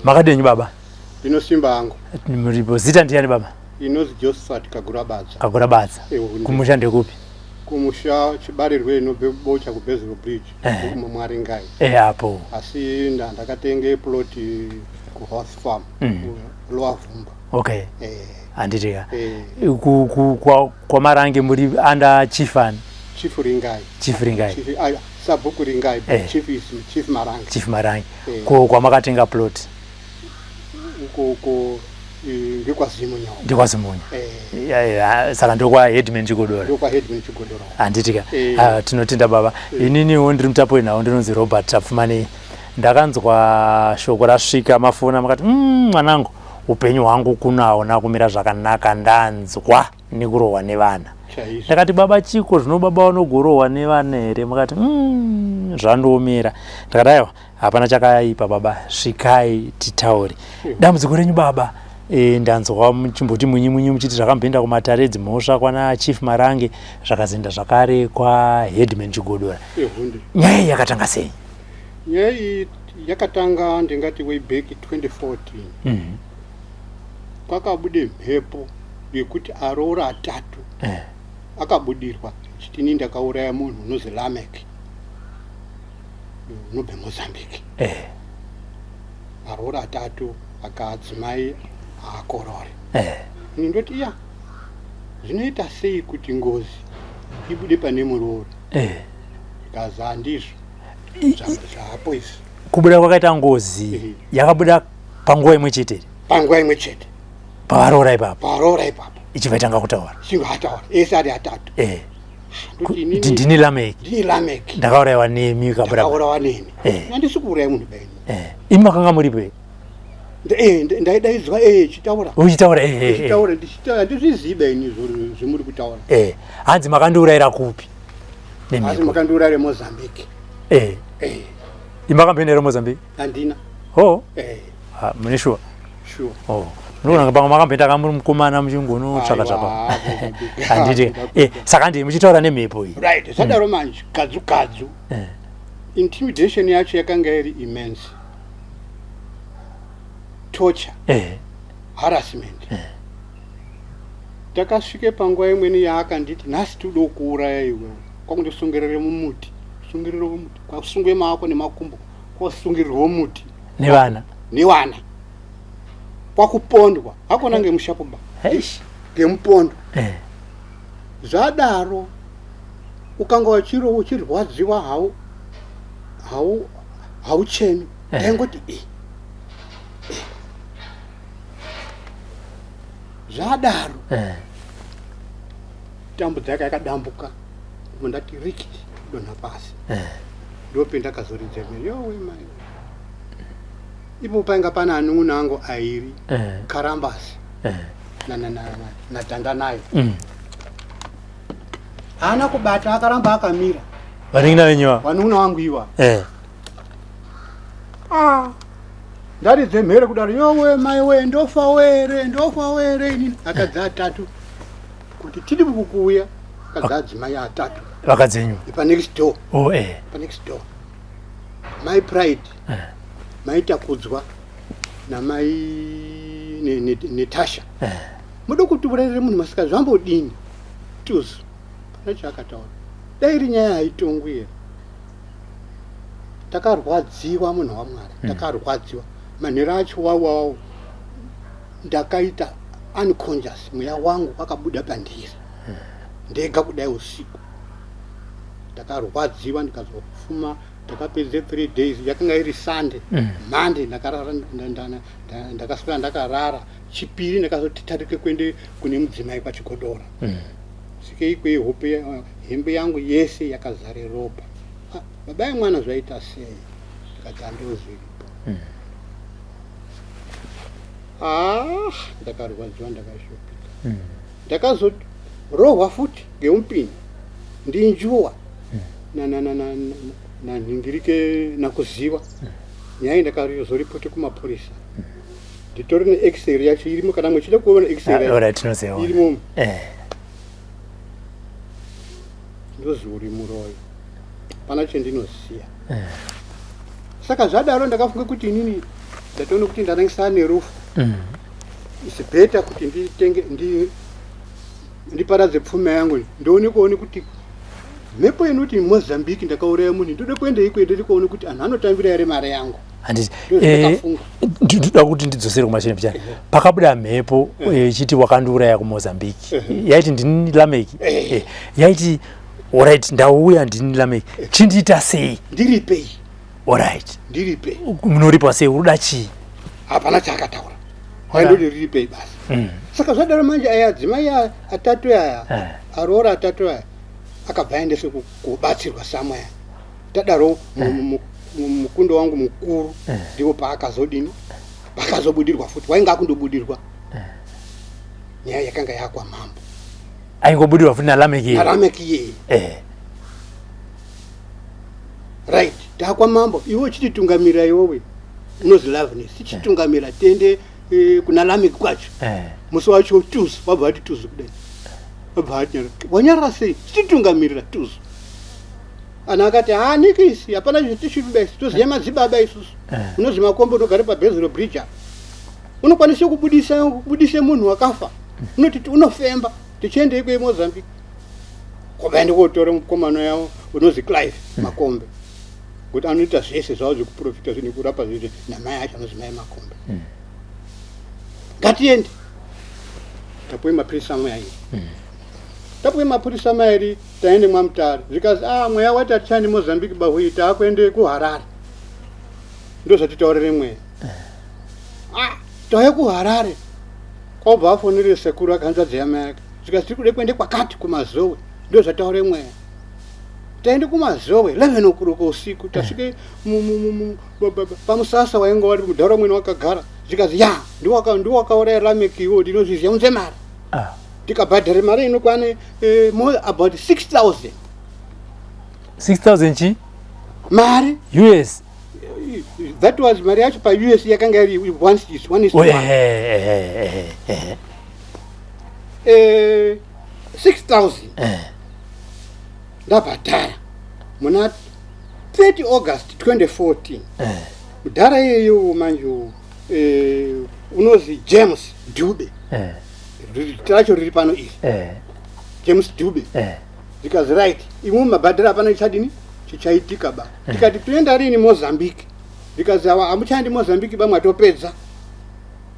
Makadini baba? Ndinosimba hangu. Muripo. Zita ndiyani baba? Inonzi Josephat Kagurabadza. Kagurabadza. Kumusha ndekupi? Kumusha chibarirwe inobve Bocha kuBezero Bridge. Eh. Mwaringai. Eh apo. Asi ndakatenge plot kuHorse Farm. Mm. Lower Vumba. Okay. Eh. Handiti ka. Eh. Ku ku kwa kwaMarange muri under chief ani? Chief Ringai. Chief Ringai. Chief, uh, Sabhuku Ringai, eh. Chief is Chief Marange. Chief Marange. Eh. Ko kwamakatenga plot? Uko uko eh, ndekwaZimunya. NdekwaZimunya. Eh. Ya, ya, saka ndokwa headman Chigodora. Ndokwa headman Chigodora. Handiti ka. Eh. Ah, tinotenda baba. Eh. Ininiwo ndiri mutapo wenhau ndinonzi Robert Tapfumanei. Ndakanzwa shoko rasvika mafona makati mwanangu upenyu hwangu kuno hauna kumira zvakanaka ndanzwa nekurohwa nevana. Ndakati baba chiko zvino baba vanogorohwa nevana here? Mukati zvandiomera. Ndakati aiwa hapana chakaipa baba, svikai titaure. Dambudziko renyu baba e, ndanzwa muchimboti munyi munyi muchiti zvakamboenda kumatare edzimhosva kwana Chief Marange zvakazoenda zvakare kwa Headman Chigodora. Nyaya iyi yakatanga sei? Nyaya iyi yakatanga ndingati way back 2014. Kwakabude mhepo yekuti aroora atatu eh. akabudirwa chiti ini ndakauraya munhu unozi Lamek unobve Mozambique eh. Aroora atatu akaadzimai aakorore eh. Ini ndoti iya zvinoita sei kuti ngozi ibude pane muroora eh. Ikazi handizvo zvapo izvi kubuda kwakaita ngozi eh. Yakabuda panguva imwe chete panguva imwe chete pavaroora ipapo pavaroora ipapo ichibva itanga kutaura ichibva ataura ese ari atatu eh kuti ndini Lameki ndini Lameki ndakaurayiwa nemi kabura ndakaurawa nemi eh handisi kuuraya munhu baini eh imi makanga muripo eh ndaidaidzwa eh chitaura uchitaura eh eh chitaura ndichitaura handizvizivi baini zvimuri kutaura eh hanzi makandiurayira kupi nemi hanzi makandiurayira Mozambique eh eh imi makamboenda Mozambique handina ho eh ha mune sure sure oh unoona pamwe makamboenda kamuri mukomana muchingonotsvaka tsvaka handiti eh saka ndiye muchitaura nemhepo iyi right zvadaro mm. manje kadzu kadzu eh. Intimidation yacho yakanga iri immense torture eh. Harassment eh. Takasvike panguva imweni yaakanditi nhasi tikuda kuuraya iwewe kwakundisungerere mumuti sungerere mumuti kwakusungwe maoko nemakumbo kwasungirirwa muti nevana nevana kwakupondwa hakona ngemushakuba ngemupondo eh. Zvadaro ukanga uchiro uchirwadziwa hau hau hauchemi eh. Ndaingoti eh. eh. Zvadaro eh. Tambo dzake yakadambuka ndati rikiti donha pasi eh. Ndopendakazoridza mhere yowe mai ipo painga pana anun'una angu airi eh. Karambasi eh. naTandanayo haana kubata akaramba akamira vanin'ina venyu vanun'una wangu iwa eh. Ah. Ndaridze mhere kudaro yowe mai we ndofa were ndofa were inini akadzi atatu kuti tidi kukuuya akadzi adzimai atatu vakadzenyu pa next door oh, eh. Pa next door mai Pride eh. Mai Takudzwa namai Netasha eh. Muda kuti urairire munhu masika zvambodini tuzu pana chaakataura dai iri nyaya haitongwi here takarwadziwa munhu wamwari takarwadziwa manhero acho wawawo ndakaita unconscious mweya wangu wakabuda pandiri ndega kudai usiku ndakarwadziwa ndikazofuma ndakapedza 3 days yakanga iri Sunday Monday ndakarara ndakaswera ndakarara chipiri ndakazoti tarike kuende kune mudzimai kwaChigodora svikei ikweyo hope hembe yangu yese yakazare ropa ah, baba yemwana zvaita sei ndikati handozviripo ah ndakarwadziwa ndakashupika ndakazorohwa futi ngeumupini ndinjuwa nanhingirike nakuziva nyaya ndakazoripota kumapurisa nditori neexcel yacho irimo kana muchida kuona excel irimo eh. Ndozi uri muroyo pana chendinoziya eh. Saka zvadaro ndakafunga kuti inini Ndatoona kuti ndanangisana nerufu. It's better kuti nditenge ndiparadze pfuma yangu, ndione kuone kuti mhepo inoti Mozambique ndakauraya munhu, ndode kuenda ikweyo, ndode kuona kuti anhu anotambira here mari yangu. Handiti ndoda kuti ndidzosere kumashure mbichana. Pakabuda mhepo ichiti wakandiuraya kuMozambique, yaiti ndini Lameki, yaiti alright, ndauya, ndini Lameki, chindiita sei? Ndiripei. Alright. Ndiripei. Munoripa sei? Uruda chii? Hapana chaakataura, waindoti riripei basi. Saka zvadaro manje, aya adzimai atatu aya, aroora atatu aya, akabva aendeswe kubatsirwa somewhere. Tadaro mukundo wangu mukuru ndipo paakazodini, paakazobudirwa futi, wainge akundobudirwa. Nyaya yakanga yakwa mambo. Aingobudirwa futi naLameki? NaLameki iyeye. Right, takwa mambo, iwe uchititungamira, iwowe unozi Loveness, tichitungamira tiende kuna Lameki kwacho. Musi wacho tuzu wabva ati tuzu kudai, wabva ati wanyarara sei, tichitungamirira tuzu. Ana akati haanikisi, hapana zvetishiruba isi, toziva madzibaba isusu. Unozi Makombe, unogara paBezero Bridge apa, unokwanisa kubudisa munhu wakafa, unoti unofemba, tichiende ikweyo Mozambique. Kwabaende kotora mukomana yavo unozi Clive Makombe, kuti anoita zvese zvavo zvekuprofita zvine kurapa zvese, namai acho anozi Mai Makombe. Ngatiende, tapuwe mapurisa mairi, tapuwe mapurisa mairi, taende mwaMutare. Zvikazi a mweya wati atichaende Mozambique bahuyi, taakuende kuHarare, ndo zvatitaurire mweya. Ah, tauya kuHarare, kwabva afonere sekuru akanzvadzi yamai yake, zvikazi tiri kude kuende kwakati kuMazowe, ndo zvataure mweya. Taende kuMazowe 11 o'clock usiku, tasvike pamusasa wainge wari mudhara umweni wakagara, zvikazi ya ndiwakauraya Lameki iwo, ndinozviziva, unze mari. Tikabhadhare mari inokwana more about 6000. 6000 chi? Mari. US? That was mari yacho paUS yakanga iri one is one is Oh, one. 6000. Ndabhadhara muna 30 August 2014. Mudhara iyeyo manje unozi James Dube. Racho riri pano iri. James Dube. Zikazi right, imwe mabhadhara hapana chichadini chichaitika ba. Tikati toenda rini Mozambique? Zikazi awa hamuchaendi Mozambique ba, mwatopedza.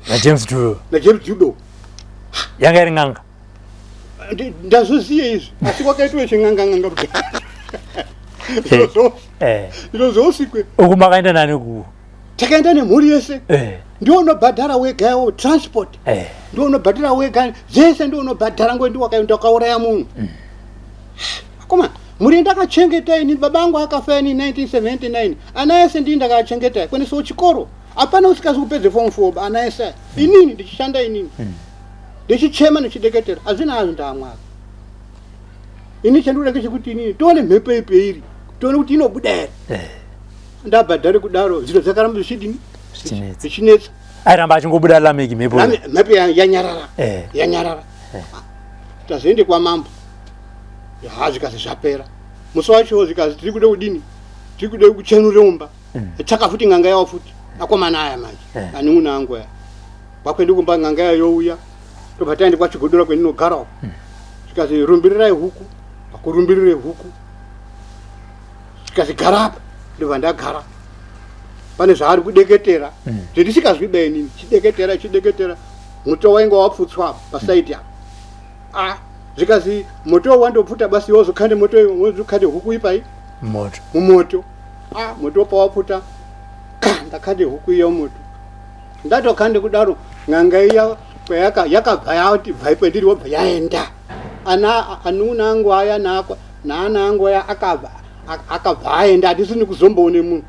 NaJames Dube? NaJames Dube. Yanga iri n'anga? Ndazoziye izvi, asi kwakaitwa chin'anga n'anga zviro zvousikwe. Uku makaenda nani ku? Takaenda nemhuri yese. Ndiwo unobhadhara wega iwo transport. Ndiwo unobhadhara wega zvese, ndiwo unobhadhara ngo ndiwo wakauraya munhu. Akoma, mhuri ndakachengeta ini, baba angu akafa ini 1979, ana ese ndini ndakachengeta kuendesawo chikoro, hapana usikazi kupedze form 4, ana ese aya. Inini ndichishanda, inini ndichichema, ndichideketera, hazvina hazvo ndaamwaka. Ini chandikuda ngechekuti inini tione mhepo ipi iri, tione kuti inobuda here. Ndabhadhare kudaro, zviro zvakaramba zvichidini? Zvichinetsa. Zvichinetsa. Airamba achingobuda Lameki mhepo? Mhepo yanyarara. Yanyarara. Tazoende kwamambo, ha, zvikazi zvapera. Musi wacho zvikazi tiri kude kudini, tiri kude kuchenure umba. Tsaka futi n'anga yawo futi, akomana aya manje. Anun'una angu aya kwakuende kumba, n'anga yayo youya, tobva taende kwaChigodora kwendinogara uko. Zvikazi rumbirirai huku, akurumbirire huku, zvikazi gara apa, ndobva ndagara. Pane zvaari kudeketera zvendisikazwi ba inini, chideketera chideketera, moto wainge wapfutswa pasaidi apa. Ah, zvikazi moto wandopfuta basi, wozokhande moto, wozokhande huku ipai? Moto. Mumoto. Ah, moto pawapfuta ka, ndakhande huku iya mumoto. Ndatokhande kudaro, n'anga iya yakabva yati bvai kwendiri, wobva yaenda. Ana anuna angu aya naakwa naana angu aya akabva aenda, hatisini kuzomboone munhu.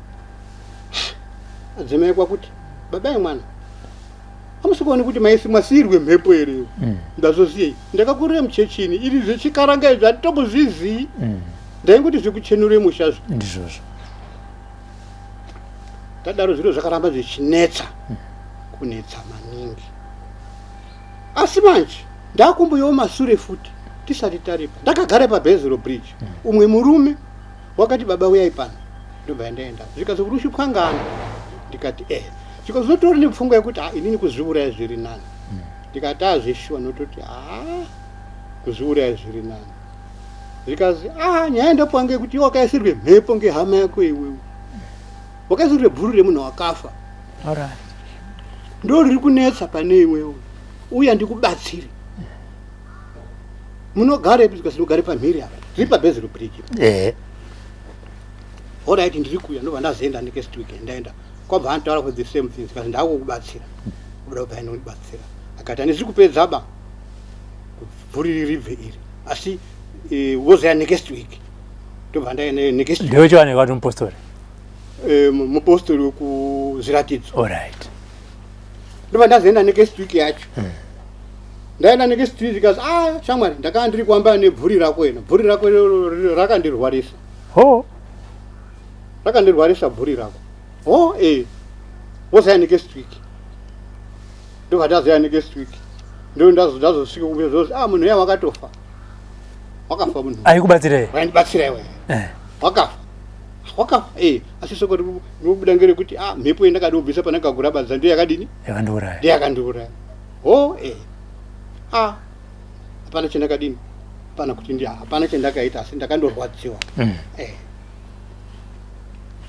Adzimai kwakuti baba yemwana, hamusi kuone kuti maisi mwasiyirwe mhepo here? Ndazoziyei, ndakakurira muchechini, iri zvechikaranga izvi hatitombozvizii. Ndaingoti zvekuchenure mushazvo. Ndizvozvo. Tadaro zviro zvakaramba zvichinetsa, kunetsa maningi. Asi manje ndakumbuyawo masure futi, tisati taripa, ndakagara paBezero Bridge. Umwe murume wakati, baba uyai pano, ndobva ndaenda. Zvikazi uri ushupwa ngano? Ndikati eh. Chikazotori nepfungwa yekuti ah, inini kuzviuraya zviri nani. Ndikati azvishuwa nototi ah, kuzviuraya zviri nani. Zvikazi ah, nyaya ndapuwa ngeyekuti iwe wakaisirwe mhepo ngehama yako iwewe. Wakaisirwe bvuri remunhu wakafa. Alright. Ndo riri kunetsa pane iwewe. Uya ndikubatsire. Munogarepi? Zvikasi ndogare pamhiri apa. Zviri paBasil Bridge. Ehe. Alright, ndiri kuuya ndobva ndazoenda next week ndaenda. Kwabva antaura for the same things kasi ndakukubatsira. Kubuda kubva ainondibatsira. Akati handisi kupedza ba. Bvuri ribve iri. Asi wozoya next week. Ndobva ndaenda next week. Ndewechivanhu vati mupostori. Mupostori wekuzviratidzo. Alright. Ndobva ndazoenda next week yacho. Ndaenda next week zvikanzi ah shamwari ndakanga ndiri kuamba nebvuri rako ena. Bvuri rako rakandirwarisa. Ho. Rakandirwarisa bvuri rako. Ho eh. Wozoya next week. Ndobva ndazoya next week. Ndo ndazosvika kumbe zvozi ah munhu uya wakatofa. Wakafa munhu. Aikubatsirei? Waindibatsira iwe. Eh. Wakafa. Wakafa eh asi soko rinobuda ngerekuti ah mhepo yandakada kubvisa pana Kagurabadza ndiyo yakadini? Yakandiuraya. Ndiyo yakandiuraya. Ho eh. Ah. Hapana chandakadini. Hapana kuti ndi hapana chandakaita asi ndakandorwadziwa. Eh.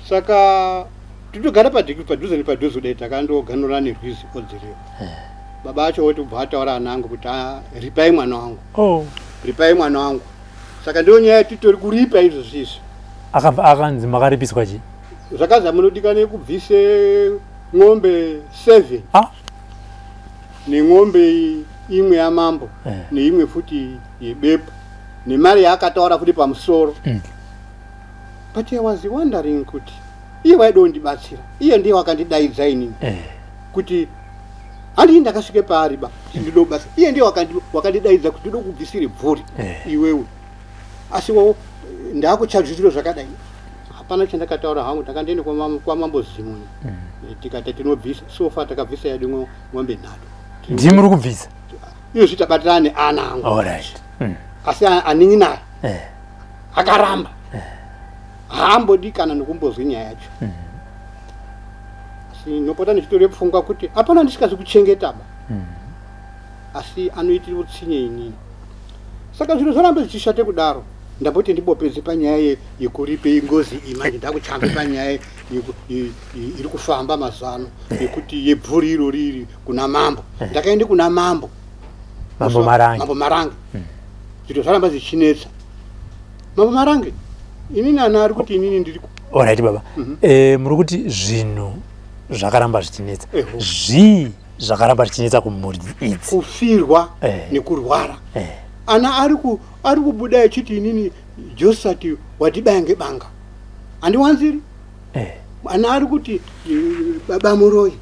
Saka titogara padiki padhuze nepadhuze kudai takandoganura nerwizi odziriyo. Baba acho voti kubva ataura ana angu kuti ah, ripai mwana wangu. Oh. Ripai mwana wangu. Saka ndiyo nyaya yatitori kuripa izvozvi izvi. Akabva akanzi makaripiswa chii? Zvakanzi munodikana kubvise ng'ombe 7. Ah. Nen'ombe imwe yamambo Eh. neimwe futi yebepo nemari yaakataura futi pamusoro. But I was wondering kuti iye waida kundibatsira iye ndiye wakandidaidza inini Eh. kuti handii ndakasvike paari ba kuti ndinoda kubatsira iye ndiye wakandidaidza kuti ndinoda kubvisire bvuri Eh. iwewe asi wo ndakuchaja zviro zvakadai hapana chandakataura hangu ndakandiende kwamambo Zimuni. Tikati tinobvisa so far takabvisa yedu ng'ombe 3. Ndimi muri kubvisa? Iyo zvitabatirana neana angu. Alright. Asi anin'ina Eh. akaramba. Haambodi kana nekumbozwi nyaya yacho. Asi ndinopota ndichitore pfungwa kuti hapana ndisikazi kuchengeta ba. Asi anoitira utsinye inini. Saka zviro zvoramba zvichishate kudaro. Ndamboti ndibopedze panyaya yekuripe ngozi iyi manje ndakuchambe panyaya iri kufamba mazano yekuti yebvuri iro riri kuna mambo. Ndakaende kuna mambo. Mambo Marange. Mambo Marange. Zviro zvaramba zvichinetsa. Mambo Marange, inini ana ari kuti inini ndiri Alright baba. Muri kuti zvinhu zvakaramba zvichinetsa. Zvii zvakaramba zvichinetsa kumhuri idzi? Kufirwa nekurwara. Ana ari kubuda achiti inini Josati watibaya ngebanga. Handiwanziri. Ana ari kuti baba muroyi.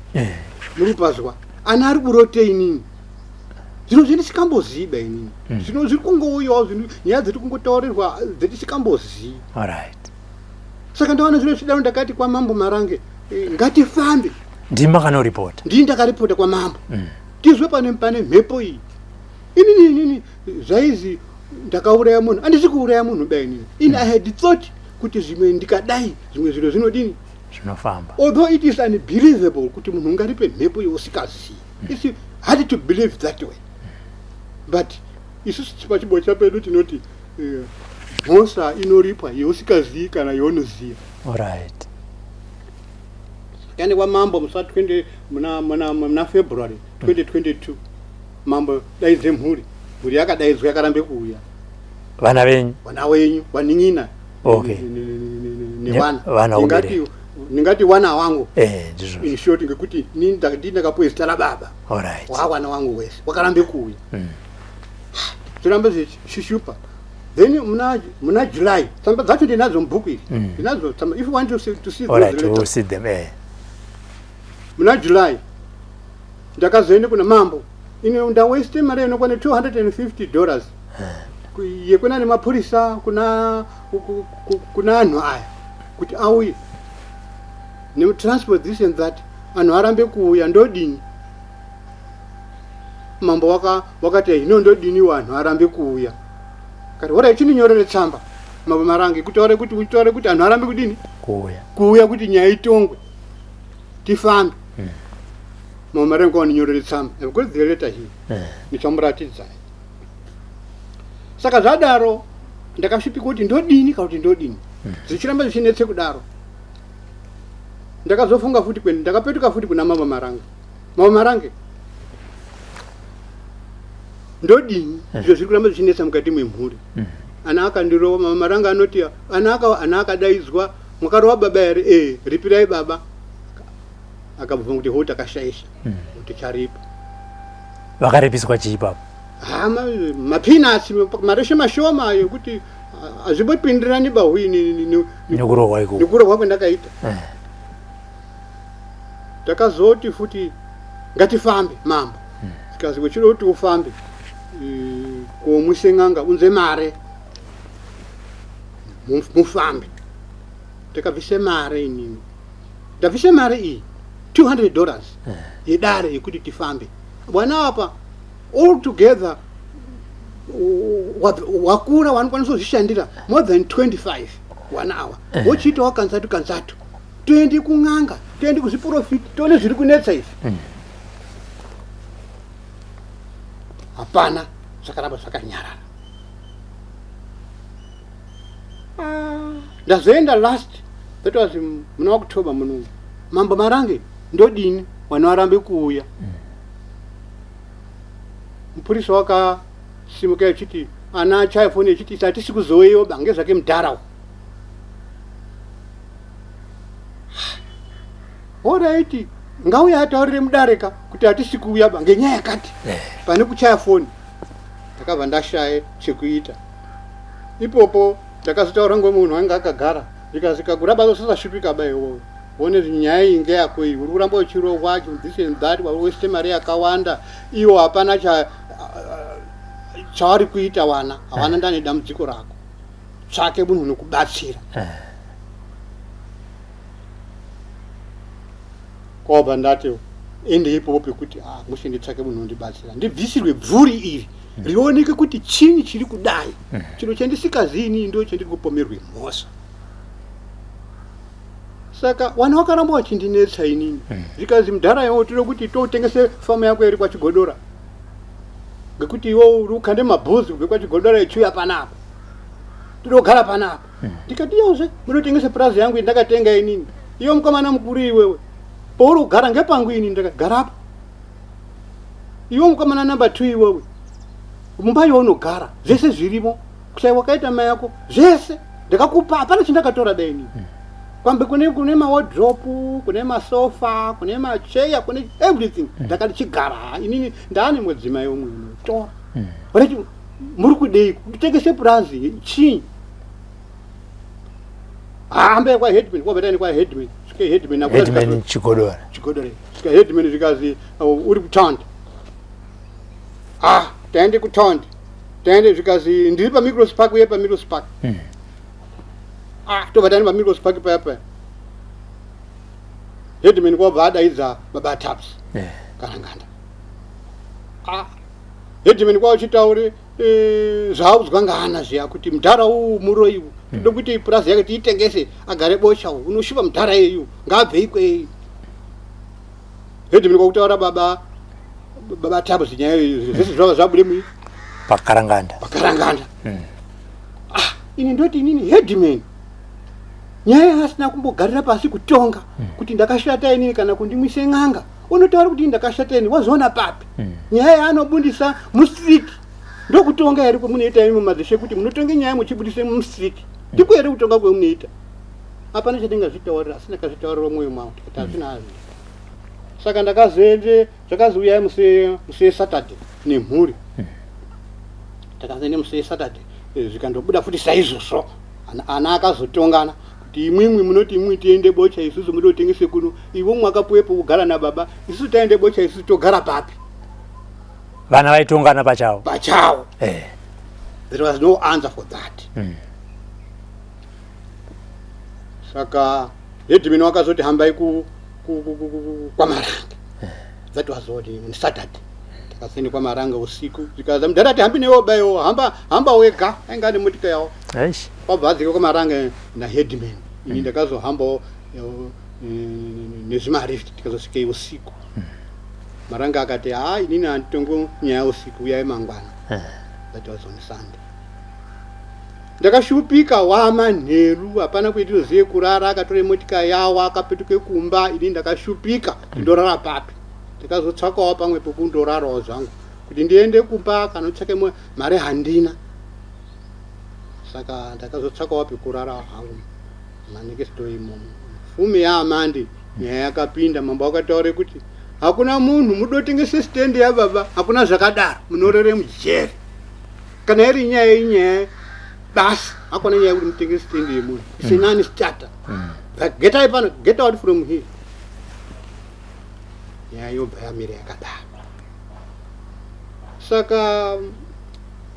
Muri kupazwa. Ana ari kurote inini. Zvino zvendisikamboziba inini. Zvino zviri kungouyawo zvinhu nyaya dziri kungotaurirwa dzetisikambozii. Alright. Saka ndaona zvino zvidaro ndakati kwamambo Marange ngatifambe. Ndimi makanoripota. Ndini ndakaripota kwamambo. Tizwe pane mhepo iyi. Inini zvaizi ndakauraya munhu. Handisi kuuraya munhu ba inini. Ini I had thought kuti zvimwe ndikadai zvimwe zviro zvinodini? Zvinofamba. Although it is unbelievable kuti munhu ungaripe mhepo yeusikaziyi. It's hard to believe that way. But isusu pachibocha pedu tinoti mhosva inoripwa yeusikaziyi kana yeunoziya. Alright. Takaenda kwamambo musi wa 20 muna February 2022. Mambo daidze mhuri. Mhuri yakadaidzwa yakarambe kuuya. Vana venyu? Vana wenyu, vanin'ina. Okay. Nevana. Vana Ndingati wana wangu. Ndizvo. In short ngekuti ndini ndakapuwa zita rababa. Alright. Wawana wangu wese. Wakarambe kuuya. Zvirambe zvichishupa. Then muna July, tsamba dzacho ndinadzo mubhuku iri. Ndinadzo tsamba. If you want to see Alright, those we'll letters. see them. Muna July ndakazoenda kuna mambo. Ine ndawaste mari inokwana $250. Yekuna nemapurisa kuna kuna anhu aya kuti auye ne transport this and that, anhu arambe kuuya ndodini? Mambo wakati hino ndodini vanhu arambe kuuya? Kati hora ichininyorere tsamba Mambo Marange kutaure kuti utaure kuti anhu arambe kudini? Kuuya. Kuuya kuti nyaya itongwe tifambe. Mambo Marange kwandinyorere tsamba. I've got the letter here. Ndichamuratidzai. Saka zvadaro ndakasvipika kuti ndodini kana kuti ndodini. Zvichiramba zvichinetse kudaro. Ndakazofunga futi kwendi ndakapetuka futi kuna Mambo Marange. Mambo Marange ndodini izvo zviri kuramba zvichinetsa mukati memhuri. Ana akandirova. Mambo Marange anoti ana akadaidzwa, mwakarova baba here? Eh, ripirai baba. Akabvuma kuti ho takashaisha, ticharipa. Vakaripiswa chii ipapo? Hama mapeanuts, mareshe mashoma ayo ekuti hazvimbopindirani bahui nekurohwa ikoko. Nekurohwa kwendakaita. Takazoti futi ngatifambe mambo. Zikazi wechida kuti ufambe komwise n'anga unze mare mufambe. Ndakabvise mare inini. Ndabvise mare iyi $200 yedare yekuti tifambe. Vana apa all together wakura vanokwanisa kuzvishandira more than 25 1 hour. Wochiita wakanzatu kanzatu. Toende kun'anga, toende kuzviprofiti, tione zviri kunetsa izvi. Hapana, zvakaramba zvakanyarara. Ndazoenda last, that was muna October muno. Mambo Marange ndodini vana varambe kuuya. Mupurisa wakasimuka echiti ana achaya foni echiti isu hatisi kuzouyewo ba ngezvake mudhara uyu. Alright, ngauye ataurire mudare ka kuti hatisi kuuya ba ngenyaya yakati pane kuchaya foni. Ndakabva ndashaye chekuita. Ipopo ndakazotaura ngomunhu anga akagara ndikasvika kuramba usasashupika ba iwowe. One nyaya iyi ngeyako iyi, uri kuramba uchirohwa this and that, waste mari yakawanda, iwo hapana chavari kuita wana, havana ndane dambudziko rako. Tsvake munhu unokubatsira. Kwabva ndati ende ipopo pekuti mushe nditsvake munhu unondibatsira, ndibvisirwe bvuri iri rioneke kuti chinyi chiri kudai. Chiro chandisikazivi inini ndo chandiri kupomerwe mhosva. Saka wana wakaramba wachindinetsa inini. Zvikanzi mudhara iwo tiri kuti totengese famu yako iri kwaChigodora. Ngekuti iwe uri kukhande mabhuzi kubve kwaChigodora ichiuya panapa. Tiri kugara panapa. Ndikati iyozve munotengese purazi yangu indakatenga inini. Iwe mukomana mukuru iwewe. Pauri kugara ngepangu inini ndakagarapo. Iwe mukomana number 2 iwewe. Mumba iwe unogara zvese zvirimo. Kushaiwa kaita mai yako zvese ndakakupa, hapana chandakatora dai inini. Kwambe kune mawardrobe, kune masofa, kune macheya, kune everything. Ndakati chigara inini ndaane mudzimai umwe unotora. Right, muri kudei kutengese purazi chii? Hambe kwa headman, kwa betani kwa headman. Svike headman akura Headman Chigodora. Chigodora. Svike headman zvikazi uri kutaundi. Taende kutaundi. Taende zvikazi ndiri pa Micros Park uye pa Micros Park. Tobva taenda pa Micros Park paya paya. Headman kwabva adaidza baba Taps. Karanganda. Headman kwa uchitaure zvaudzwa ngaana zviya kuti mudhara uwu muroyi uwu. Tode kuti purazi yake tiitengese agare bocha uwu. Unoshupa mudhara iyeyu ngaabve ikweyo. Headman kwakutaura baba Taps nyaya iyi zvese zvava zvabude mui pakaranganda. Pakaranganda. Ini ndoti inini headman nyaya asina kumbogarira pasi kutonga kuti ndakashata inini kana kundimwise n'anga. Unotaura kuti ndakashata ini wazoona papi? Nyaya yaanobudisa mustreet ndokutonga here kwemunoita imi mumadzishe kuti munotonge nyaya muchibudise mustreet? Ndiko here kutonga kwemunoita? Hapana chandingazvitaurira asi ndakazvitaurira mwoyo mangu ndikati hazvina hazvo. Saka ndakazoende zvakazi uyai musi weSaturday nemhuri. Takazoende musi weSaturday zvikandobuda futi saizvozvo. Ana akazotongana kuti imwimwi munoti imwimwi tiende bocha isusu mudotengese kuno, ivo mwakapuwe pokugara nababa, isusu taende bocha isusu togara papi? Vana vaitongana pachavo. Pachavo. There was no answer for that. Saka headman wakazoti hambai kwaMarange. That was on Saturday. Takazoenda kwaMarange usiku. Zvikanzi mudhara ati hambi newe baiwo, hamba wega. Ainga ane motika yawo. Eish. Kwabva adzika kwaMarange na headman. Ini ndakazohambawo nezvimarift tikazosvika usiku. Marange akati haa inini handitongo nyaya usiku uyai mangwana. That was on Sunday. Ndakashupika wamanheru hapana kwetinozive kurara akatore motika yawo akapetuke kumba ini ndakashupika kuti ndorara papi. Ndakazotsvakawo pamwe pekundorarawo zvangu kuti ndiende kumba kanotsvake mari handina. Saka ndakazotsvakawo pekurara hangu manext door imomo. Fume yaamande nyaya yakapinda mambo akataura kuti hakuna munhu mudotengese stand yababa hakuna zvakadaro munorere mujeri. Kana iri nyaya inyaya basi hakuna nyaya yekuti mutengese stand yemunhu. It's a non-starter. Get out pano, get out from here. Nyaya yobva yamira yakadaro. Saka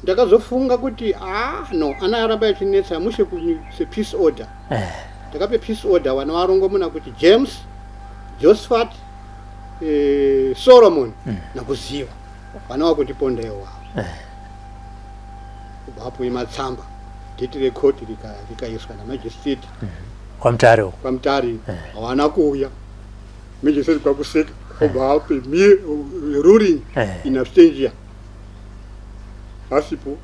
ndakazofunga kuti ah no ana aramba achinetsa mushe se peace order. Ndakape peace order vana varongomuna kuti James, Josephat, Solomon naKuziva vana vakundiponda iwavo. Kubva apuwe matsamba date rekoti rikaiswa namagistrate kwaMutare uko. kwaMutare hawana kuuya. Magistrate kwakuseka obva ape ruling in absentia asipo.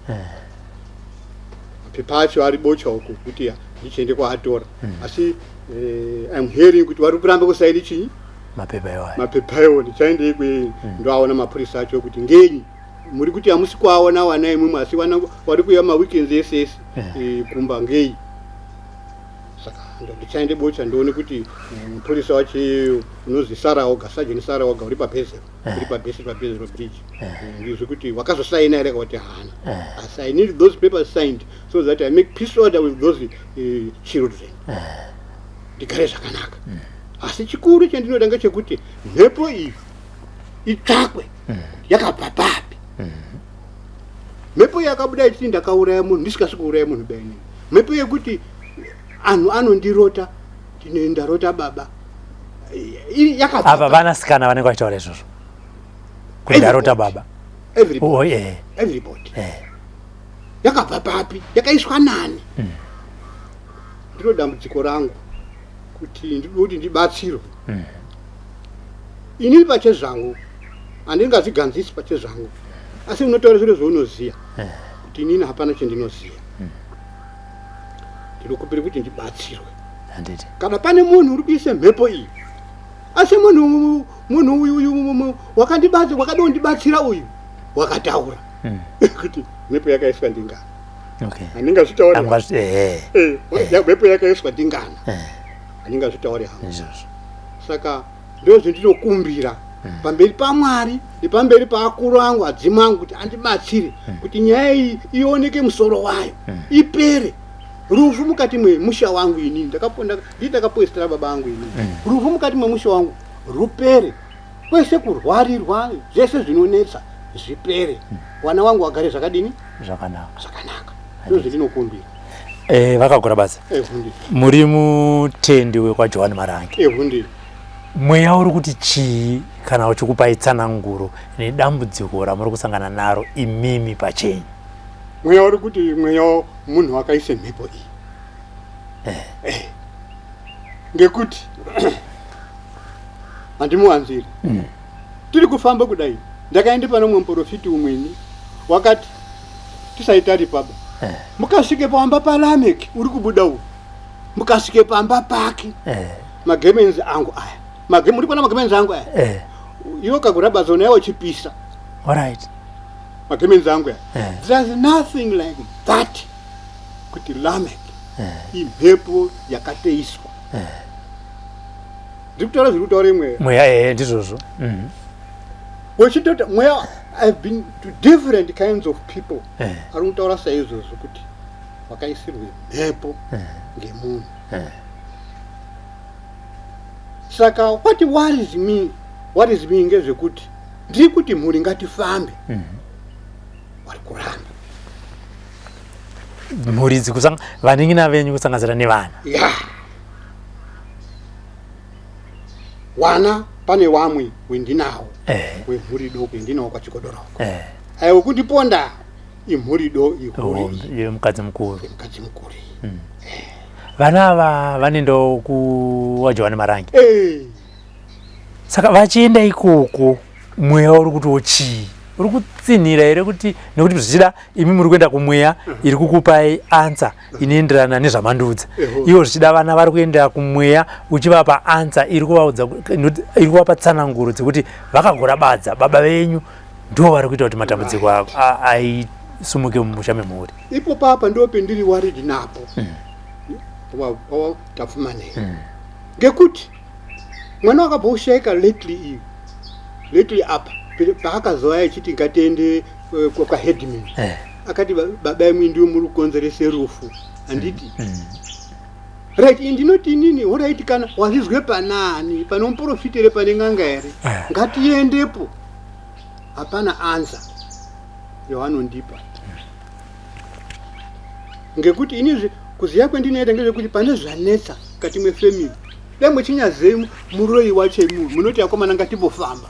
Mapepa acho ari bocha uko kuti ndichiende kwaatora. Asi I'm hearing kuti vari kuramba kusaini chinyi mapepa iwayo. Mapepa iwo ndichaende ikwe ndoaona mapurisa acho kuti ngenyi muri kuti hamusi kuaona wana imwimwe asi wana vari kuuya maweekends ese ese kumba ngei. Saka ndichaende bocha ndione kuti mupurisa wacho unozi Saraoga, Sergeant Saraoga uri pabhezero, uri pabhezero, pabhezero bridge. Ndizvo kuti wakazosaina here kuti haana. Asi I need those papers signed so that I make peace order with those children. Ndigare zvakanaka. Asi chikuru chandinoda ngechekuti mhepo iyi itsvakwe yakabva papi. Mhepo yakabuda ichiti ndakauraya munhu ndisikasi kuuraya munhu bainini. Mhepo yekuti anhu anondirota ndine ndarota baba. Yakabva Apa vanasikana vanenge vachitaura izvozvo kuti ndarota baba. Everybody. Oh, yeah. Everybody. Yakabva papi? Yakaiswa nani? Ndiro dambudziko rangu kuti ndinoda kuti ndibatsirwe. Inini pachezvangu handingaziganzisi pachezvangu, asi unotaura zviro zvaunoziya kuti inini hapana chendinoziya. Ndinokumbira kuti ndibatsirwe. Handiti. Kana pane munhu uri kuisa mhepo iyi, asi munhu uyu uyu wakandibatsira, wakada kundibatsira uyu wakataura kuti mhepo yakaiswa ndingana. Handingazvitauri. Mhepo yakaiswa ndingana. Handingazvitauri hangu. Saka ndo zvendinokumbira pamberi paMwari nepamberi paakuru angu adzimu angu kuti andibatsire kuti nyaya iyi ioneke musoro wayo ipere. Rufu mukati mwemusha wangu inini ndakaponda ndii ndakapoistira baba angu inini. Rufu mukati mwemusha wangu rupere. Kwese kurwarirwa zvese zvinonetsa zvipere. Wana wangu wagare zvakadini? Zvakanaka. Zvakanaka. Ndo zvendinokumbira. Vakagura basa. Muri mutendi wekwaJohani Marange. Hundi. Mweya uri kuti chii kana uchikupai tsananguro nedambudziko ramuri kusangana naro imimi pachenyu? Mweya uri kuti mweya munhu wakaise mhepo iyi. Ngekuti handimuwanziri. Tiri kufamba kudai. Ndakaenda pano mumwe muprofiti umweni wakati tisaitari paba. Mukasvike pamba paLamek uri kubuda uyu. Mukasvike pamba pake. Magemenzi angu aya. Muri kuona magemenzi angu aya? Iwe kagura bazona yawo chipisa. All right. Magemenzi angu aya. There's nothing like that kuti Lamek imhepo yakateiswa. Ndiri kutaura zviri kutaura imwe. Mweya ndizvozvo. Wechitota mweya, I've been to different kinds of people. Ari kutaura saizvozvo kuti wakaisirwe mhepo ngemunhu. Saka what worries me, worries me ngezvekuti ndiri kuti mhuri ngatifambe. Vari kuramba. Mhuri idzi vanin'ina venyu kusanganisira nevana. Yeah. Wana pane wamwe wendinawo wemhuri doko endinawo kwaChigodoroko. Aiwa kundiponda imhuri do ihuri yemukadzi mukuru. Yemukadzi mukuru. Vana ava vanendawo kuwaJohani Marange. Saka vachienda ikoko. Mweya uri kutiwo chii? Uri kutsinhira here kuti nekuti zvichida imi muri kuenda kumweya iri kukupai ansa inoenderana nezvamandiudza, ivo zvichida vana vari kuenda kumweya uchivapa ansa iri kuvaudza, iri kuvapa tsananguro dzekuti vakagora badza baba venyu ndivo vari kuita kuti matambudziko aisumuke mumusha memhuri. Ipo papa ndo pendiri worried napo Tapfumanei ngekuti mwana wakabva ushaika lately iyi, lately apa paakazouya echiti ngatiende kwaheadman akati baba imwi ndiwo muri kukonzerese rufu, handiti? Right, ini ndinoti inini alright, kana wazvizwe panani, pane muprofita here, pane n'anga here? Ngatiendepo. Hapana answer yavanondipa ngekuti inizve kuziva kwendinoita ngezvekuti pane zvanetsa mukati mwefamily, dai muchinyazei muroyi wacho imuvi munoti akomana ngatimbofamba.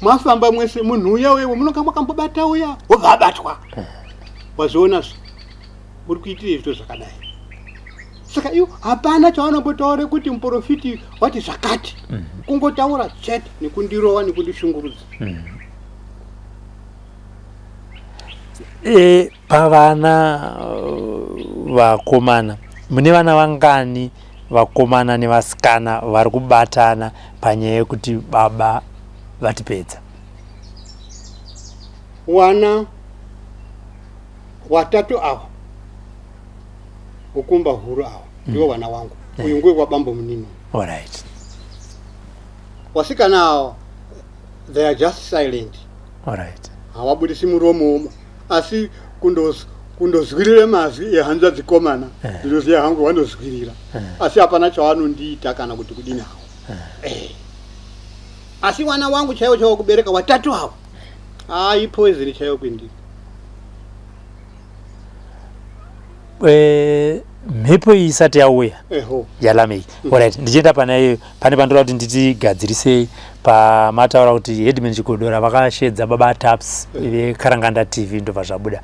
Mwafamba mwese, munhu uya uye munonga mwakambobata uya wobva abatwa. Wazvionazve muri kuitire zvito zvakadai. Saka iwo hapana chavanombotaure kuti muprofiti wati zvakati, kungotaura chete nekundirova nekundishungurudza. Pavana vakomana mune vana vangani, vakomana nevasikana, vari kubatana panyaya yekuti baba vatipedza? Wana watatu ava wokumba huru ava ndivo vana wangu. Uyu nguwe kwabambo munini. Wasikana ava, they are just silent. Hawabudisi muromo, asi kundozwirira mazwi ehanzvadzi komana. Ndinoziva hangu vanozwirira, asi hapana chavanondiita kana kuti kudini hawo. Asi wana wangu chaiwo chaiwo kubereka watatu avo, ai poison chaiwo kwendiri. Mhepo iyi isati yauya yaLameki, alright, ndichienda pana iyoyo, pane pandoda kuti nditigadzirisei pamataura kuti Headman Chigodora vakashedza baba Taps veKaranganda TV, ndobva zvabuda.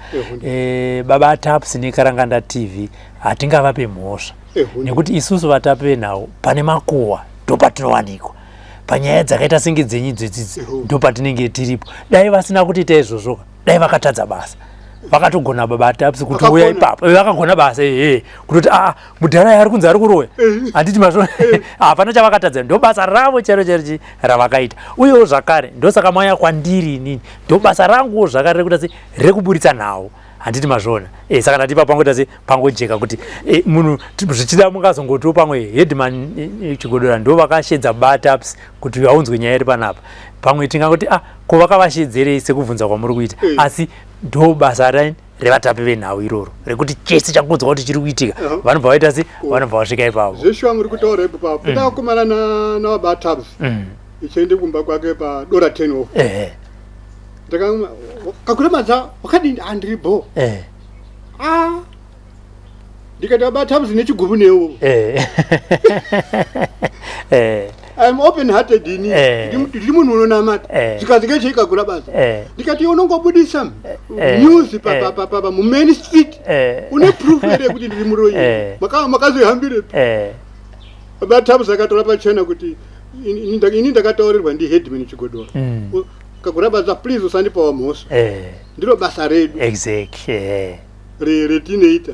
Baba Taps neKaranganda TV hatingavape mhosva nekuti isusu vatapi venhau pane makuhwa ndopatinowanikwa panyaya dzakaita senge dzenyu dzedzidzi, ndopatinenge tiripo. Dai vasina kutiita izvozvo, dai vakatadza basa. Vakatogona baba Taps kuti uya ipapo. Vakagona basa ehe, kutoti aa mudhara ari kunzi ari kuroya, handiti? Mazvo hapana chavakatadza, ndo basa ravo chero chero ravakaita. Uyewo zvakare ndosaka mauya kwandiri inini, ndo basa ranguwo zvakare rekuita se rekuburitsa nhau, handiti? Mazviona? Saka ndati ipapo pangoita se pangojeka kuti munhu zvichida mungazongotiwo pamwe Headman Chigodora ndo vakashedza bataps kuti vaunzwe nyaya iri panapa. Pamwe tingangoti ah, ko vakavashedzerei sekubvunza kwamuri kuita? Asi ndo basa raini revatapi venhau iroro rekuti chese chakunzwa kuti chiri kuitika, vanobva vaita se vanobva vasvika ipapo. Zveshuwa muri kutaura ipo papo ndakakumana navabatabs ichiende kumba kwake padora 10 off. Kakuremadza wakadini? Handiri bo. Ah, ndikati vabatabs nechigubu newo. I'm open hearted ini. Ndiri munhu unonamata. Zvikanzi ngechei kakura basa? Ndikati unongobudisa news pa mumain street, une proof here yekuti ndiri muroyi? Makazoihambirepi? Batabs akatora pachena kuti ini ndakataurirwa ndiHeadman Chigodora. Kakura basa, please usandipawo mhosva. Ndiro basa redu retinoita.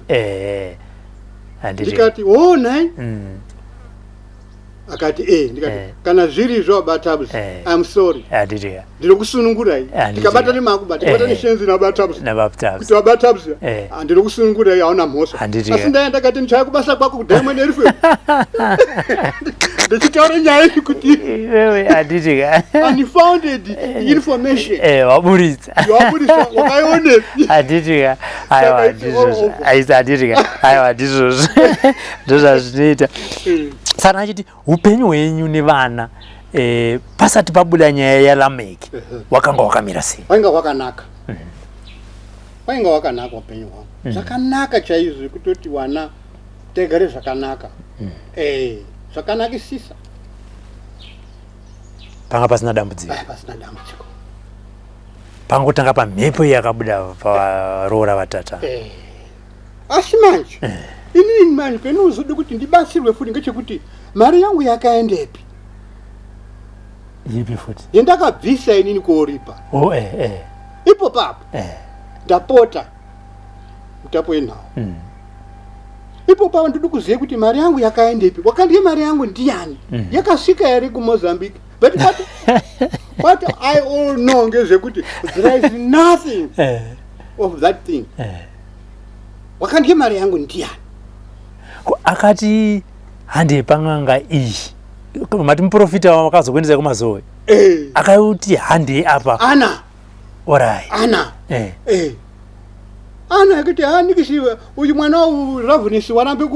Handiti Ndikati oh nai. Akati ndikati kana zviri izvo batabs, I'm sorry. Handiti Ndinokusunungurai. Tikabata nemakuba, tikabata neshenzi nabatabs nabatabs kuti vabatabs, ndinokusunungurai, hauna mhosva. Handiti Asi ndaya ndakati ndichaya kubasa kwako kuDiamond FM ndichitaura nyaya iyi kuti iwewe, handiti ka? Unfounded information Waburitsa. Waburitsa, wakaionepi? Handiti ka? Aiwa. Saka it's all Ndizvozvo. over. Aisi, handiti ka? Aiwa, ndizvozvo, ndozvazvinoita. Saka achiti upenyu hwenyu nevana pasati pabuda nyaya yaLameki wakanga wakamira sei? Wainga hwakanaka, wainga wakanaka upenyu hwangu, zvakanaka chaizvo, kutoti wana taigare zvakanaka, zvakanakisisa. Panga pasina dambudziko? Pasina dambudziko. Pangotanga pamhepo iyi yakabuda paroora vatata. Asi manje inini manje penozode kuti ndibatsirwe futi ngechekuti mari yangu yakaendepi? Yipi futi? Yendakabvisa inini kuoripa. Oh, eh, eh. Ipo papo. Eh. Ndapota. Mutapo yenhau. Ipo papo ndidi kuziva kuti mari yangu yakaendepi. Wakandye mari yangu ndiyani? Yakasvika here kuMozambique? But what I all know ngezvekuti there is nothing of that thing. Wakandye mari yangu ndiyani? Ko akati handei pan'anga iyi, mati muprofita wakazokuendesai kumazowe? Eh. Akauti handei apa? Ana. Orai. Ana. Eh. Eh. Ana yekuti hanikisi uyu mwana Ravhunisi warambe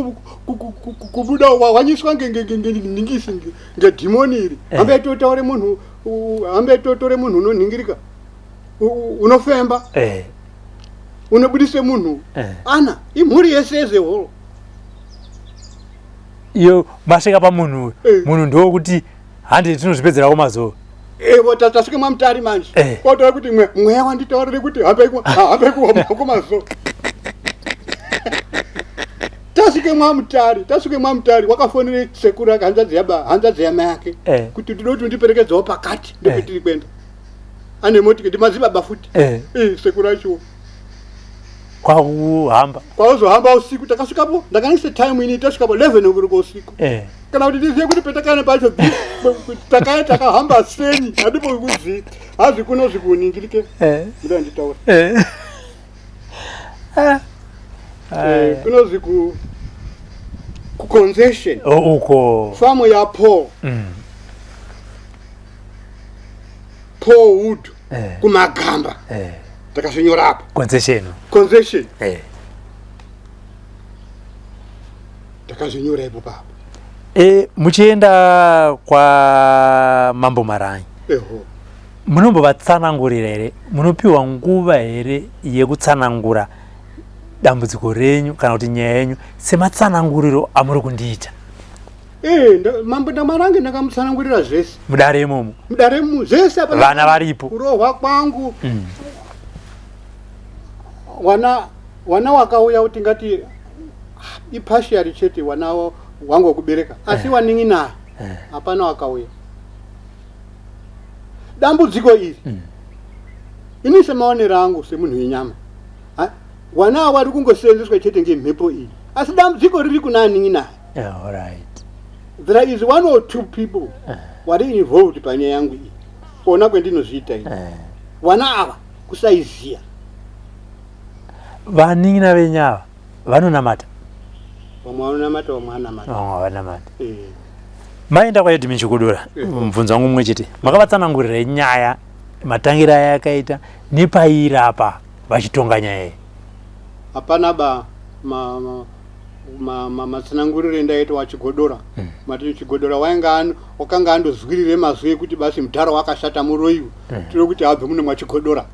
kubuda, wanyiswa ngeningisi ngedhimoni iri. Hambe totaure munhu, hambe totore munhu unonhingirika, unofemba, unobudise munhu. Ana imhuri yese yezehoro. Iyo masvika pamunhu uyu, munhu ndowokuti handi tinozvipedzera kumazowe. Evo tasvike mwamutari manje. Kwataura kuti mweya wanditaurire kuti hambe kumazowe. Tasvike mwamutari, tasvike mwamutari, wakafonere sekuru ake, hanzvadzi yaba, hanzvadzi yamai ake, kuti ndinoda kuti undiperekedzewo pakati ndopetiri kuenda. Ane motike ndimadzibaba futi. Sekuru achiwo. Kwakuhamba. Kwauzohamba usiku takasvikapo, ndakanise time ini tasvikapo 11 o'clock usiku. Kana kuti ndiziye kuti petakane pacho takaya takahamba seni handipo kuziva. Hazi kuno zvikuningirike. Ndida nditaura. Kunozi ku concession. Oh, uko. Famu ya Paul. Paul Wood. Kumagamba. Takazvinyora apa. Concession. Concession. Takazvinyora ipo papo. Muchienda kwa Mambo Maranyi. Eho. Munombovatsanangurira here? Munopiwa nguva here yekutsanangura dambudziko renyu kana kuti nyaya yenyu sematsananguriro amuri kundiita? Mambo Ndamarange ndakamutsanangurira zvese. Mudare imomo? Mudare imomo zvese apa. Vana varipo. Kurohwa kwangu. Wana wakauya kuti ngati ipashiari chete wana wangu wekubereka. Asi wanin'ina hapana wakauya. Dambudziko iri. Ini semaonero angu semunhu wenyama. Wana vari kungosenzeswa chete ngemhepo iyi. Asi dambudziko riri kuna anin'ina. Yeah, all right. There is one or two people vari involved panyaya yangu iyi. Kuona kwendinozviita iyi. Wana ava kusaiziya. Vanin'ina venyu ava vanonamata? Vamwe vanonamata, vamwe vanamata. Vamwe vanamata. Maenda kwaEdmin Chigodora, mubvunzo wangu mumwe chete. Makavatsanangurira nyaya matangira ayakaita nepairapa vachitonga nyaya iyi? Hapana ba matsananguriro endaita waChigodora. Mati Chigodora wainga wakanga andozwirire mazwi ekuti basi mudhara wakashata muroyiwo. Tiri kuti abve muno mwaChigodora.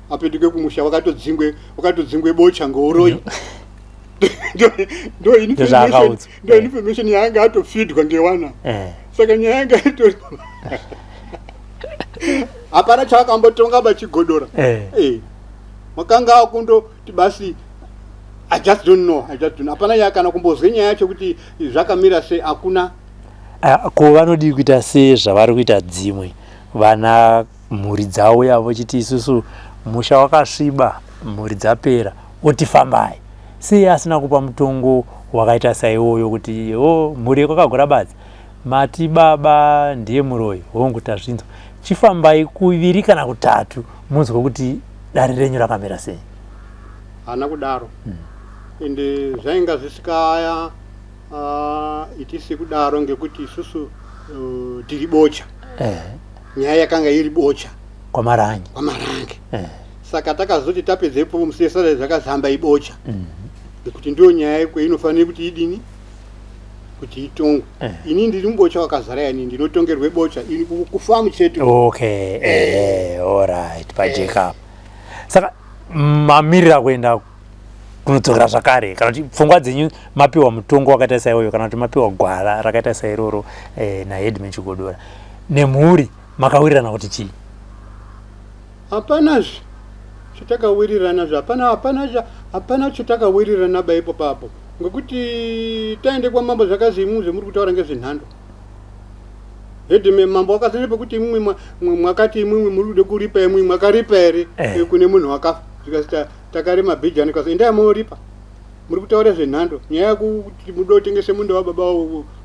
Apetuke kumusha wakatodzingwe bocha ngouroyi. Ndo information yaanga atofidwa ngewana. Saka nyaya yanga itori hapana chaakambotonga baChigodora. Wakanga akundoti basi I just don't know, I just don't know. Hapana nyaya kana kumbozwe nyaya yacho kuti zvakamira sei, hakuna. Ko vanodii kuita sezvavari kuita dzimwe vana mhuri dzauya vochiti isusu musha wakasviba, mhuri dzapera, otifambai. Sei asina kupa mutongo wakaita saiwoyo kuti o mhuri yekwakagura badzi mati baba ndiye muroyi, hongu tazvinzwa, chifambai kuviri kana kutatu munzwe kuti dare renyu rakamira sei? Haana kudaro. Ende zvainga zvisikaya itisi kudaro ngekuti isusu tiri bocha. Nyaya yakanga iri bocha kwaMarange. KwaMarange. Saka takazoti tapedzepo musesare zvakazamba ibocha. Ngekuti ndiyo nyaya ikwe inofanira kuti idini kuti itongwe. Ini ndiri mubocha wakazara yani ndinotongerwe bocha ini kufamu chete. Okay, all right, pajeka. Saka mamirira kuenda kunodzokera zvakare kana kuti pfungwa dzenyu mapiwa mutongo wakaita saiwoyo kana kuti mapiwa gwara rakaita sairoro naHeadman Chigodora nemhuri makawirirana kuti chii? Hapanazve chatakawirirana zve, hapana chatakawirirana baipo papo ngekuti taende kwamambo zvakazi imwe zvemuri kutaura ngezvenhando. Headman mambo wakazene pekuti imwimwi mwakati imwimwi muri kude kuripa, imwimwi mwakaripa here kune munhu wakafa? Zvikasi takarima bhijani, kasi endai moripa. Muri kutaura zvenhando, nyaya yekuti mude kutengese munda wababa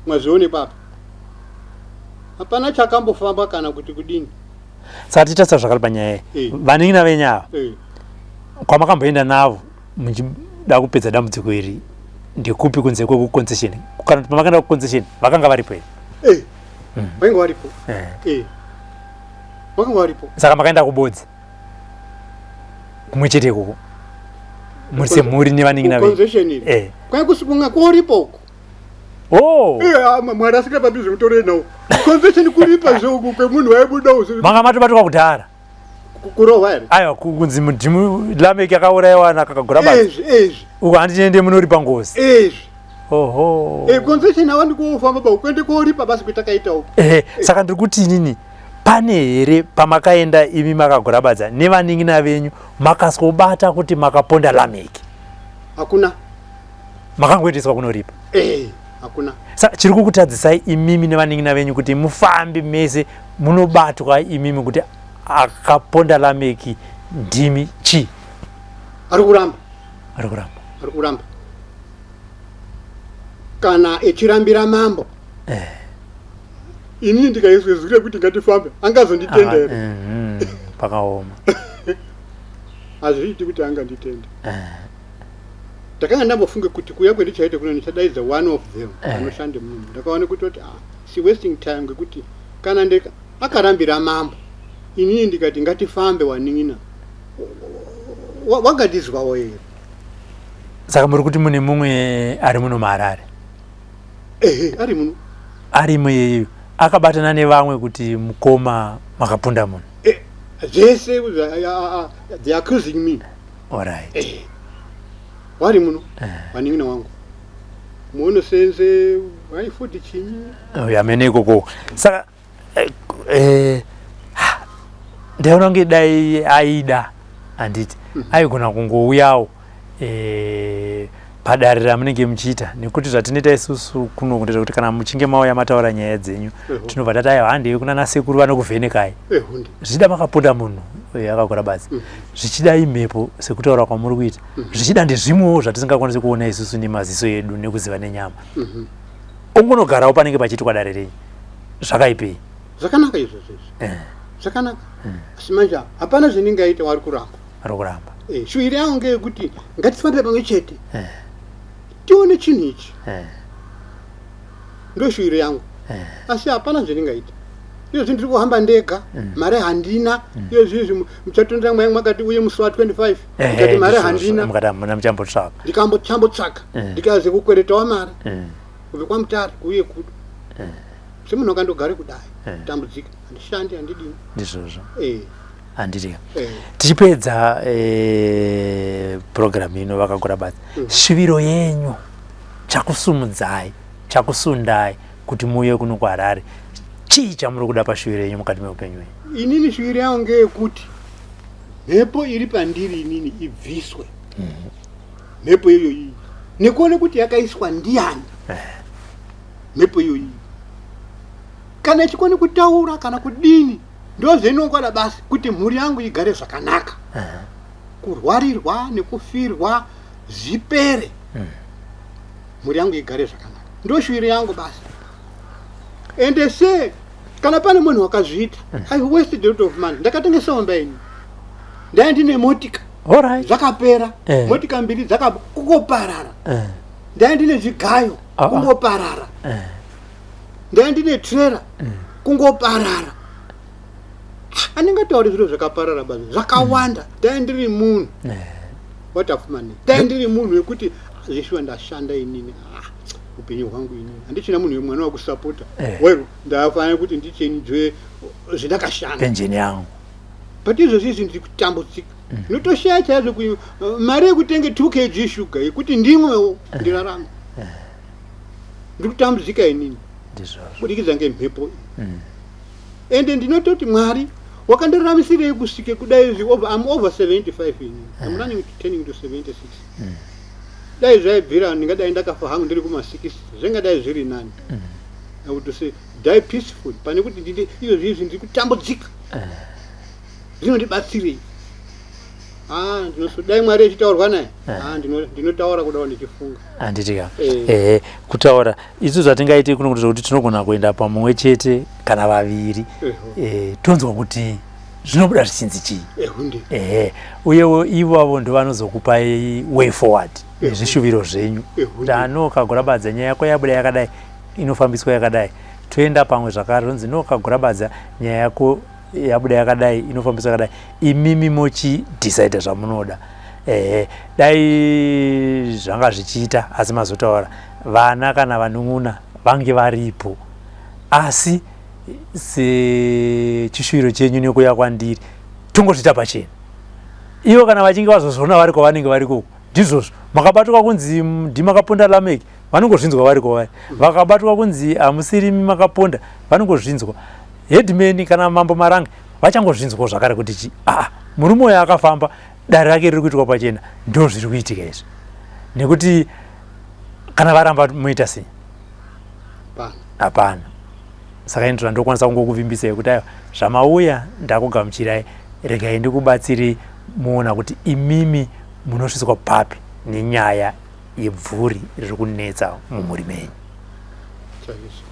mwazione papi? Hapana chakambofamba kana kuti kudini. Saka tichitarisa zvakare panyaya iyi, vanin'ina venyu ava kwamakamboenda navo muchida kupedza dambudziko iri ndekupi kunze kwekuconcession? Kana kuti pamakaenda kuconcession vakanga varipo here? Vainge varipo. Vakanga varipo. Saka makaenda kubodzi kumwe chete ikoko muri semhuri nevanin'ina venyu? Kuconcession iri kwai kusikunga koripo uko. Oh. Mwari asikira papi zvekutore nawo concession kuripa zveuku kwemunhu waibuda uzu. Manga matobatwa kudhara? Kurohwa here? Aiwa, kunzi mudzimu Lameki akaurayiwa nakakagura basa. Ezvi ezvi. Uko handiende munoripa ngozi. Ezvi. Oho. Concession awandi kofamba ba kuende koripa basi kwetakaita uko. Saka ndiri kuti inini, pane here pamakaenda imi makagurabadza nevanin'ina venyu makazobata kuti makaponda Lameki? Hakuna. Makangoendeswa kunoripa? Hakuna. Saka chiri kukutadzisai imimi nevanin'ina venyu kuti mufambe mese munobatwa imimi kuti akaponda Lameki ndimi chii? Ari kuramba. Ari kuramba. Ari kuramba. Kana echirambira mambo. Inini ndikaiswe zwi rekuti ngatifambe, angazonditenda here? Pakaoma. Hazviiti kuti anganditende. Ndakanga ndambofunge kuti kuuya kwendichaita kuno ndichadaidza one of them anoshande muno. Ndakaona kutoti si wasting time, ngekuti kana ndeka akarambira mambo, inini ndikati ngatifambe wanin'ina, wangandizwawo here? Saka muri kuti mune mumwe ari muno muHarare? Ehe, ari muno. Arimo iyeyo akabatana nevamwe kuti mukoma makaponda munhu? Zvese they are accusing me. Alright. Wari muno vanin'ina wangu muonosenze vaifudhi chinyi. Yamene ikoko. Saka ndaona kunge dai aida, handiti aigona kungouyawo padare ramunenge muchiita, nekuti zvatinoita isusu kuno ndezvekuti kana muchinge mauya mataura nyaya dzenyu, tinobva tati aiwa, handei kuna nasekuru vanokuvhenekai. Zvichida makaponda munhu akagora badzi, zvichida imhepo sekutaura kwamuri kuita, zvichida ndezvimwewo zvatisingakwanisi kuona isusu nemaziso edu nekuziva nenyama. Ongonogarawo panenge pachiitwa dare renyu, zvakaipei? Zvakanaka izvozvo izvi. Zvakanaka, asi manje hapana zvendingaita, wari kuramba. Ari kuramba. Shuwiri yangu ngeyekuti ngatifambe pamwe chete tione chinhu ichi. Ndo shuwiri yangu, asi hapana zvendingaita. Izvozvi ndiri kuhamba ndega, mari handina. Izvozvi muchatondera mwayangu makati uye musi wa25, ndikati mari handina. Mukati hamuna, muchambotsvaka. Ndikambochambotsvaka, ndikaze kukweretawo mari kubve kwaMutare kuuye kudo semunhu akandogare kudai, tambudzika, handishandi, handidini. Ndizvozvo. Handiti tichipedza program ino, vakagura badzi, shuviro yenyu, chakusumudzai, chakusundai kuti muuye kuno kuHarare chii? Chamuri kuda pashuviro yenyu mukati meupenyu hwenyu? Inini shuviro yangu ngeyekuti mhepo iri pandiri inini ibviswe, mhepo iyoyo iyi, nekuone kuti yakaiswa ndiani mhepo iyoyi, kana ichikone kutaura kana kudini. Ndozvainongwada basi kuti mhuri yangu igare zvakanaka, kurwarirwa nekufirwa zvipere, mhuri yangu igare zvakanaka. Ndoshuviro yangu basi. Ende se kana pane munhu wakazviita, I wasted a lot of money. Ndakatengesa omba ini, ndai ndine motika. Zvakapera. Motika mbiri dzakakungoparara. Ndai ndine zvigayo, kungoparara. Ndai ndine trailer, kungoparara. Andingatauri zviro zvakaparara basi zvakawanda. Dai ndiri munhu watafumani, dai ndiri munhu wekuti zveshuwa ndashanda inini, upenyu hwangu inini handichina munhu wemwana wakusapota. Well, ndafanira kuti ndichenjwe zvindakashanda. Penjeni yangu. But izvozvi izvi ndiri kutambudzika, ndinotoshaya chaizvo mari yekutenge 2 kg shuga yekuti ndimwewo ndirarame. Ndiri kutambudzika inini. Ndizvozvo. Kubudikidza ngemhepo iyi. Ende ndinototi Mwari wakandiraramisirei kusvike kudai izvi? Over, I'm over 75 ini. I'm running to turning to 76. Dai zvaibvira ndingadai ndakafa hangu ndiri kuma 60, zvingadai zviri nani. I would say. die peaceful pane kuti nditi izvozvi izvi ndiri kutambudzika eh. Zvinondibatsirei? Ah, dai Mwari echitaurwa naye eh. ah, ndinotaura kudawo ndichifunga. Handiti ka eh. Ehe, kutaura isu zvatingaite kuno kuti zvokuti tinogona kuenda pamwe chete kana vaviri, eh, tonzwa kuti zvinobuda zvichinzi chii. Ehe, uyewo ivavo ndovanozokupai way forward nezvishuviro zvenyu kuti ano Kagurabadza, nyaya yako yabuda yakadai, inofambiswa yakadai. Toenda pamwe zvakare, tonzi no, Kagurabadza, nyaya yako yabuda yakadai, inofambiswa yakadai. Imimi mochidecide zvamunoda. Ehe, dai zvanga zvichiita, asi mazotaura vana kana vanun'una vange varipo, asi sechishuwiro chenyu nekuya kwandiri, tongozviita pachena. Ivo kana vachinge vazozviona vari kwavanenge vari koko, ndizvozvo. Makabatwa kunzi ndimakaponda Lameki, vanongozvinzwa vari kwavari. Vakabatwa kunzi hamusirimi makaponda, vanongozvinzwa. Headman kana Mambo Marange vachangozvinzwawo zvakare kuti chi aa murume uyo akafamba, dare rake riri kuitwa pachena, ndo zviri kuitika izvi. Nekuti kana varamba moita sei? Hapana. Saka ini ndokwanisa kungokuvimbisai kuti aiwa, zvamauya ndakugamuchirai, regai ndikubatsirei muona kuti imimi munosvitswa papi nenyaya yebvuri riri kunetsa mumhuri menyu. Chaizvo.